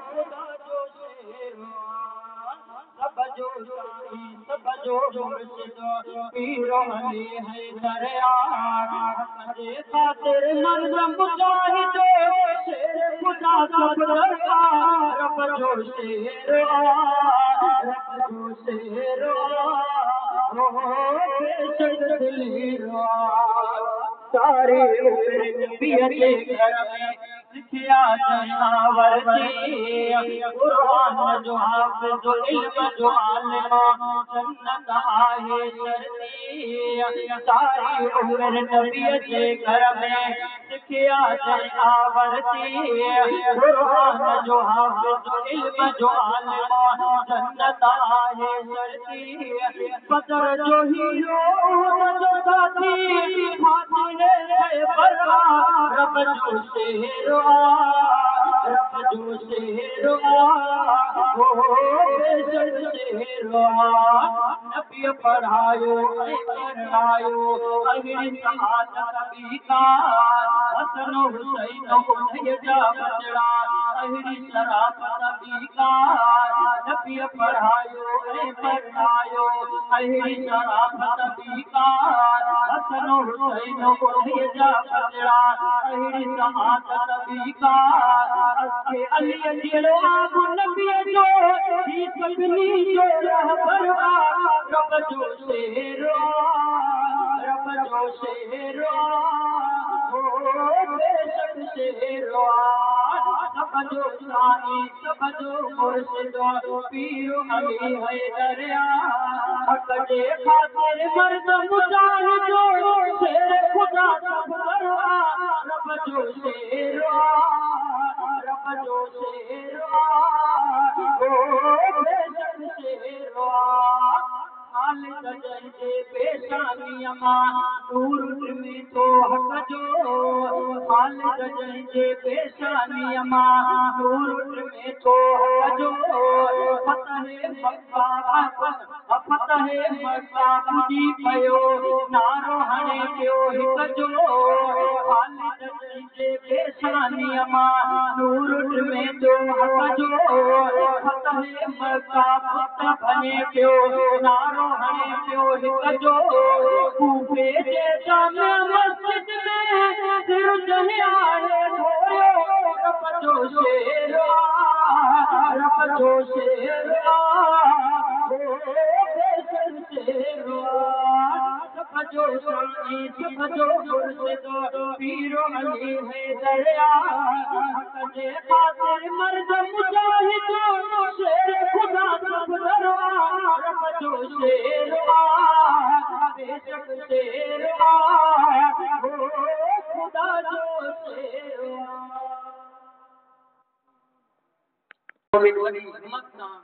خدا جو شير سڀ جو سائين، سڀ جو مرشد، پير علي حيدر حق جي خاطر مرد مجاهد، شير خدا سڀ دربار، رب جو شير، رب جو شير، بيشڪ دلير. ساري عمر نبيء جي گهر ۾ سکيا جنهن ورتي، قرآن جو حافظ، علم جو عالم، جنت آهي شرطي. ساري عمر نبيء جي گهر ۾ سکيا جنهن ورتي، قرآن جو حافظ، علم جو عالم، جنت آهي شرطي. بدر جو هيرو، جو ساٿي، فاتح خيبر، رب جو شير، رب جو شير، بيشڪ شير. نبي پڙهايو ۽ پڙهايو اهڙي سعادت ٻي ڪا، حسن حسين انهيء جا ٻچڙا، اهڙي شرافت ٻي ڪا. نبي پڙهايو ۽ پڙهايو اهڙي شرافت ٻي ڪا، حسن حسين انهيء جا ٻچڙا، اهڙي سعادت ٻي ڪا. کي علي جهڙو آب نبيء جو، هي سڀني جو رهبر، رب جو شير، رب جو شير، بيشڪ شير. سڀ جو سائين، سڀ جو مرشد، پير علي حيدر حق جي خاطر مرد مجاهد، شير خدا سڀ، رب جو شير، رب جو شير، بيشڪ شير. خالد جنهن جي پيشانيءَ مان نور ٽمي ٿو حق جو، خالد جنهن جي پيشانيءَ مان نور ٽمي ٿو حق جو، فتح مڪه، فتح مڪه پڄي پيو، نعرو هڻي پيو هڪ جو. خالد جنهن جي پيشانيءَ مان نور ٽمي ٿو حق جو، فتح مڪه پت ڀڃي پيو، نعرو هڻي پيو هڪ جو. ڪوفي جي جامع مسجد ۾ سر جنهن آهي گهوريو، رب جو شير، رب جو شير، بيشڪ شير. سڀ جو سائين، سڀ جو مرشد، پير علي حيدر حق جي خاطر مرد مجاهد، شير خدا سڀ دربار، رب جو شير، بيشڪ شير، خدا جو شير. وڏي همت سان